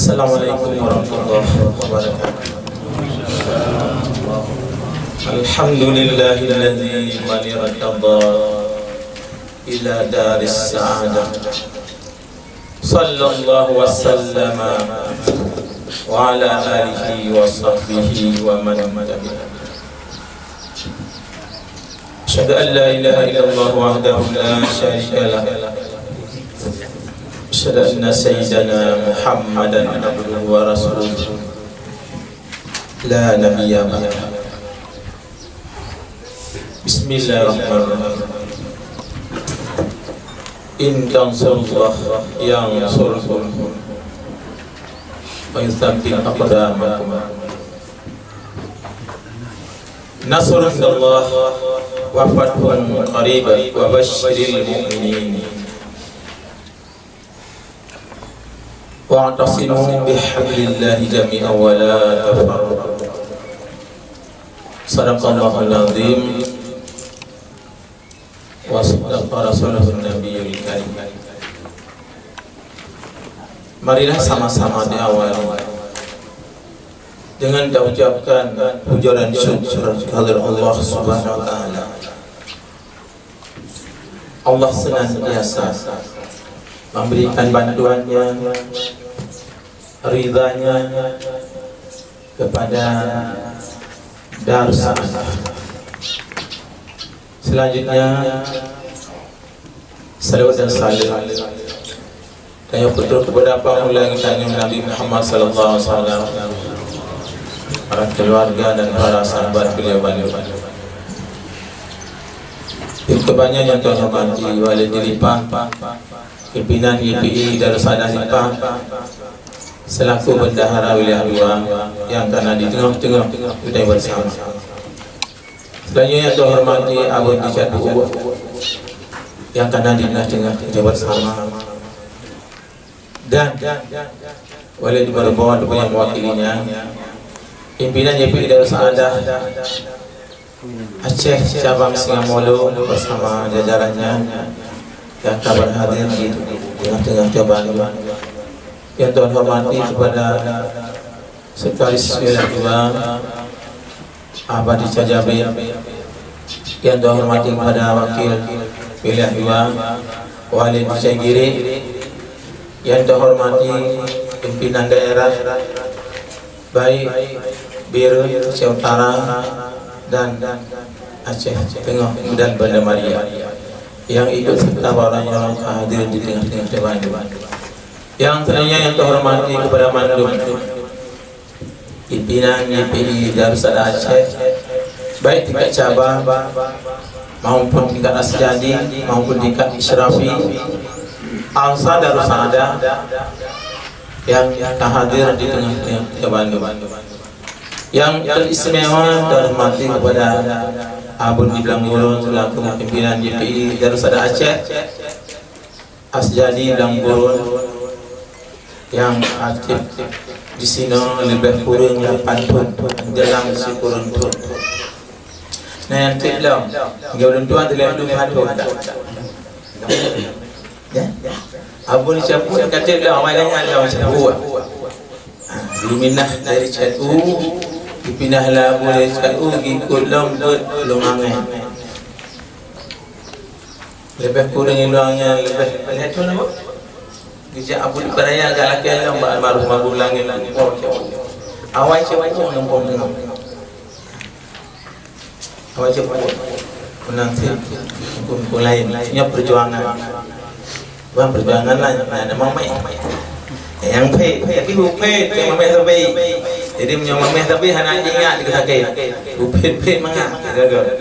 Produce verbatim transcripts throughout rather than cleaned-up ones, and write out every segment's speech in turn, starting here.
Assalamualaikum warahmatullahi wabarakatuh. Alhamdulillahilladzi man irtada ila daris sa'adah. Sallallahu wa sallama wa ala alihi wa sahbihi wa man tabi'ah. Asyhadu an la ilaha illallah wahdahu la syarika lah. Asyhadu anna sayyidana Muhammadan abduhu wa rasuluh. La nabiyya ba'dah. Bismillahirrahmanirrahim. In tansurullah yansurkum wa yutsabbit aqdamakum. Nasrun minallah wa fathun qarib wa basyiril mu'minin. Wa'tasimu bihablillahi jami'an wa la tafarraqu. Sadaqallahul azim wa sadaqa rasuluhun nabiyul karim. Marilah sama-sama diawali dengan taucapkan puja dan syukur kehadirat Allah Subhanahu wa Ta'ala. Allah senantiasa memberikan bantuan-Nya, ridha-Nya kepada Darussaada. Selanjutnya, salawat dan salam tanyoe peutrok kepada Pangulée geutanyoe Nabi Muhammad sallallahu alaihi wasallam, para keluarga dan para sahabat beliau banyak. Yang kebanyakan yang terhormati Walid Dipa, pimpinan Y P I Darussaada Dipa, selaku bendahara wilayah dua yang karena di tengah-tengah kita bersama. Selanjutnya yang terhormati Abon Richard Bu'u yang karena di tengah-tengah kita bersama. Dan Walid Barbon yang mewakilinya, pimpinan Y P I Darussaada Aceh cabang Singamolo bersama jajarannya yang ka berhadir di tengah-tengah cabang. Yang Tuhan hormati kepada Sekretaris Wilayah dua, Ahmad Richard Jabir, yang terhormati kepada Wakil Wilayah dua, Walid Aceh Giri, yang terhormati pimpinan daerah, baik Bireuen Aceh Utara dan Aceh Teungoh dan Banda Maria, yang ikut serta barang yang hadir di tengah-tengah dewan. Yang selanjutnya yang terhormati kepada mandum pimpinan Y P I Darussaada Aceh, baik tingkat cabang maupun tingkat Asjadi maupun tingkat Isyrafi, Ansar Darussaada yang ka hadir di tengah-tengah kita bandum. Yang teristimewa terhormati kepada Abon di Blang Gurun selaku pimpinan Y P I Darussaada Aceh, Asjadi Blang Gurun yang aktif di sinoe leubeh kureueng lapan thon, menjelang sikureueng thon. Nah, yang treb lom, tiga buleuen tuan tu lewat dua puluh thon dah. Ya? Abon Richard Bu'u ka treb lom, awai lanyat lom Richard Bu'u. Ha, diminah dari Richard Bu'u, dipinah lé Abon Richard Bu'u, geukot lom beuet Lôn Angèn. Leubeh kureueng i Lôn Angèn, leubeh, leubeh thon apa? Geujak Abon Dipa Raya galak lom bak almarhum Abon Lôn Angèn. Awai cit Abon ngon Abon Teungoh. Awai cit Abon. Meunan cit huköm-huköm laén. Nyoe peujuangan. Bukan peujuangan lah, nyan mamèh. Nyang phét, tapi beuphét, nyang mamèh sabe. Jadi, meunyoe mamèh sabe hana ingat, sakét. Beuphét-phét mangat, gagal.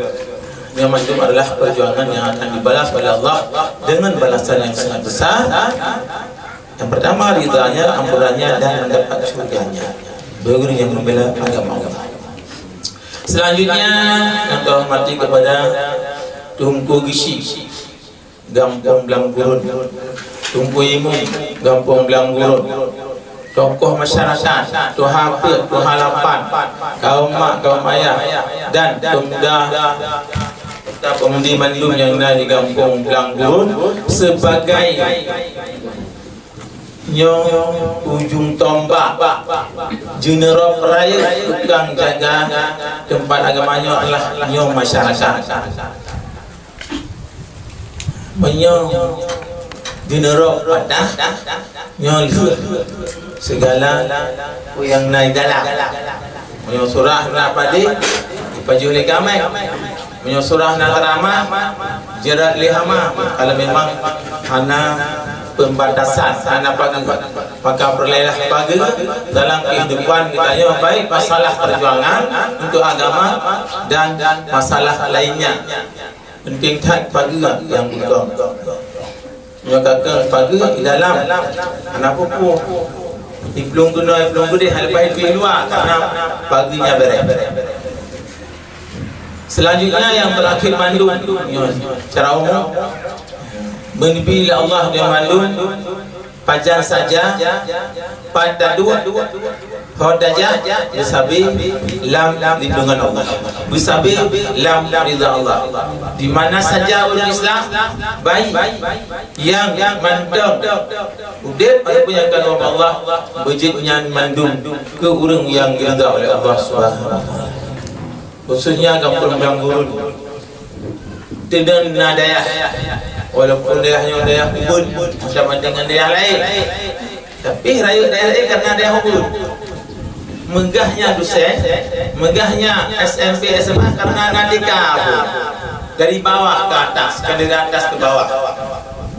Nyoe mandum adalah perjuangan yang akan dibalas oleh Allah dengan balasan yang sangat besar. Yang pertama, ridhanya, ampunannya, dan mendapat surganya bagi yang membela agama Allah. Selanjutnya, yang terhormati kepada Teungku Geuchik, Gampông Blang Gurun, Teungku Imum, Gampông Blang Gurun, tokoh masyarakat, tuha peuet, tuha lapan, kaum mak, kaum ayah, dan pemuda serta pemudi mandum nyang na di Gampông Blang Gurun sebagai Nyoe ujong tombak, jeuneurôp rayeuk tukang jaga teumpat agama nyoe adalah nyoe masyarakat. Meunyoe jeuneurôp patah, nyoe lheueh sigala nyang na di dalam. Meunyoe surah na padé, jipajoh lé kaméng. Meunyoe surah na teuramah, jeurat lé hama. Kalau memang hana pembatasan, hana pageue, maka peureulèelah pageue dalam kehidupan geutanyoe, baik masalah perjuangan untuk agama dan masalah lainnya. Penting that pageue nyang beutôi. Nyoe ka keuh pageue di dalam, hana peue-peue. Iplueng keunoe, iplueng keudeh, leupah iplueng luwa, karena pageue nyan bèrèh. Selanjutnya yang terakhir mandum, nyoe secara umum, meuneubi lé Allah nyoe mandum, pajan saja, pat taduek, ho tajak, beusabe lam lindungan Allah, beusabe lam ridha Allah. Di mana saja ureueng Islam, baik nyang mantong udép ataupun nyang ka lheueh Allah, beujeuet nyan mandum keu ureueng nyang diridha oleh Allah Subhanahu wa Taala. Khususnya gampông-gampông gurun. Teunang na dayah, walaupun dayah nyoe dayah ubit, sama dengan dayah laén, tapi rayeuk dayah laén karena dayah ubit. Meugahnya dosen, meugahnya S M P, S M A karena na tika pun. Dari bawah ke atas, kan dari atas ke bawah.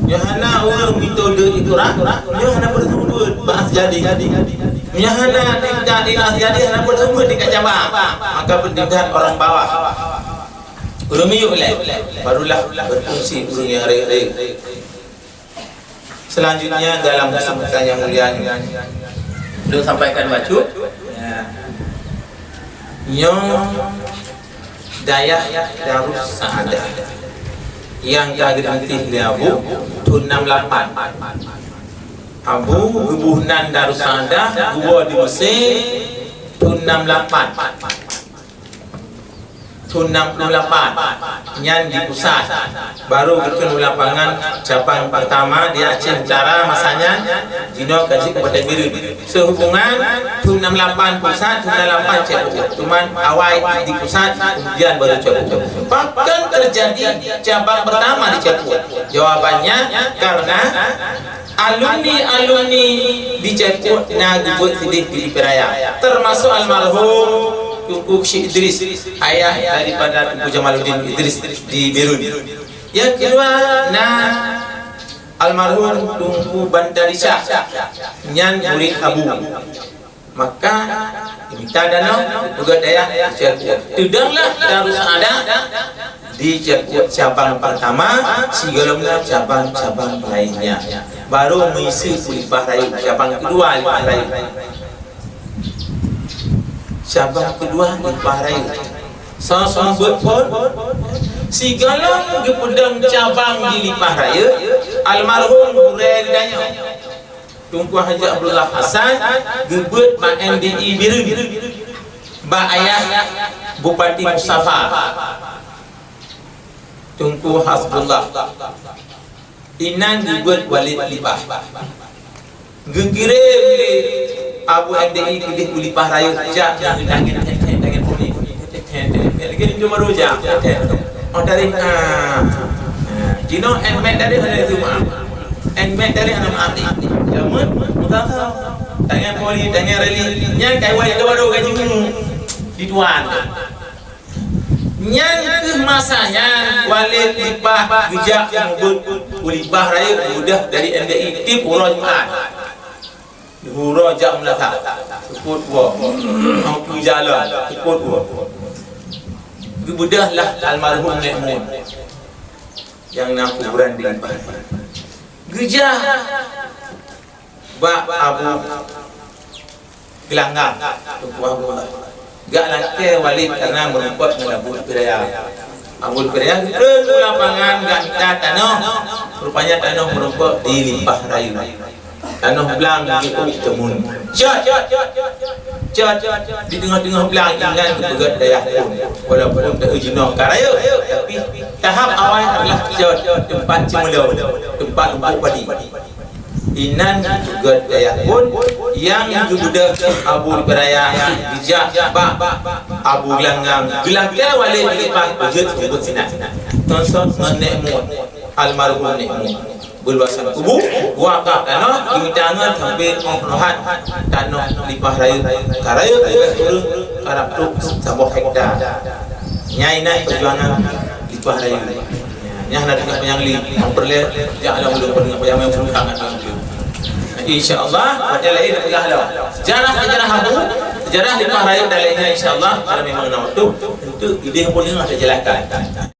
Nyoe hana ureueng mito deuk ikurang, nyoe hana peureuleueh beuet bak Asjadi. Nyoe hana tingkat di Asjadi, hana peureuleueh beuet tingkat cabang. Maka beutingkat orang bawah. Ureueng miyueb lé, barulah berfungsi ureueng nyang rayeuk-rayeuk. Selanjutnya dalam kesempatan yang mulia ini, untuk sampaikan bacut, ya. Nyoe Dayah Darus Saadah nyang ka geurintis lé Abu thon enam lapan. Abu geuboh nan Darus Saadah geuwoe di Mesir thon enam lapan. Thon enam puluh lapan nyan di pusat. Baru geukheun u lapangan cabang pertama di Aceh Utara masa nyan, jinoe ka jeuet Kabupaten Bireuen. Seuhubungan thon enam lapan pusat, thon enam lapan Cekup. Cuman awai di pusat, kemudian baru Cekup. Bahkan terjadi cabang pertama di Cekup. Jawabannya karena alumni-alumni di Cekup na geubeuet sideh di Lipeh Raya, termasuk almarhum Teungku Syekh Idris, ayah daripada Teungku Jamaluddin Idris di Bireuen. Nyang keudua na almarhum Teungku Banda Lisa, nyan murid Abu. Maka mita danau, peugöt dayah Cekup. Teudanglah Darus Saadah di Cekup cabang pertama, sigohlom na cabang-cabang lainnya. Baru meuiseue u Lipah Rayeuk, cabang keudua Lipah Rayeuk. Cabang keudua Lipah Rayeuk. Soe-soe beuet phon, sigohlom geupeudong cabang di Lipah Rayeuk, almarhum gurèe geutanyoe Teungku Haji Abdullah Hasan geubeuet bak M D I Bireuen, bak ayah Bupati Mustafa, Teungku Hasbullah. Inan geubeuet Walid Lipah. Geukirém lé Abu M D I keudeh u Lipah Rayeuk, jak ngon tangieng, tangieng, tangieng poli. Lagèe nyoe baru jak. Oh, dari, ah. Jinoe N M A T tadi hana itu maaf. N M A T tadi hana maaf ni. Jameun, mutasa. Tangieng poli, tangieng reli. Nyan kai wali tu baru gaji unu. Di tuan. Nyan keuh masa nyan Walid Lipah geujak meubeuet u Lipah Rayeuk mudah dari M D I tiep uroe Jumat. Uroe jak meulakat, seupôt woe. Hong keu jalan, seupôt woe. Geubeudôh lah almarhum Nek Mun nyang na kuburan di Lipah. Geujak bak Abu Geulanggang, Teungku Abdullah. Gak lakèe Walid karena meurumpok ngon Abu Lipeh Raya. Abu Lipeh Raya geukheun u lapangan gak mita tanoh. Rupanya tanoh meurumpok di Lipah Rayeuk. Tanoh blang di Temun. Cot! Cot! Di teungoh-teungoh blang inan geupeugöt dayah phon. Walaupun teu jinoe ka rayeuk, tapi tahap awai adalah cot, teumpat ceumeulon, teumpat lumpok padi. Inan geupeugöt dayah phôn nyang geubeudôh Abu Ibrahim geujak bak Abu Geulanggang, geulanggang walét di depan beujeuet seumeubeuet sinan. Tonsot ngon Nek Mut, almarhum Nek Mut. Beuluasan kubu, wakaf tanoh, geumita ngon sampoe óh nohat tanoh Lipah Rayeuk, ka rayeuk leubeh kureueng karab trok saboh hekta. Nyan inan peujuangan Lipah Rayeuk. Nyan hana teungoh panyang li, nyang peureulèe jak lam ulôn peudeungoh panyang, nyang peureulèe sangat lam ulôn. Insya Allah, watèe laén tapeugah lom. Sejarah-sejarah Abu, sejarah Lipah Rayeuk dan lainnya, insya Allah, kalau memang na waktu, untuk idéh pun teujelaskan.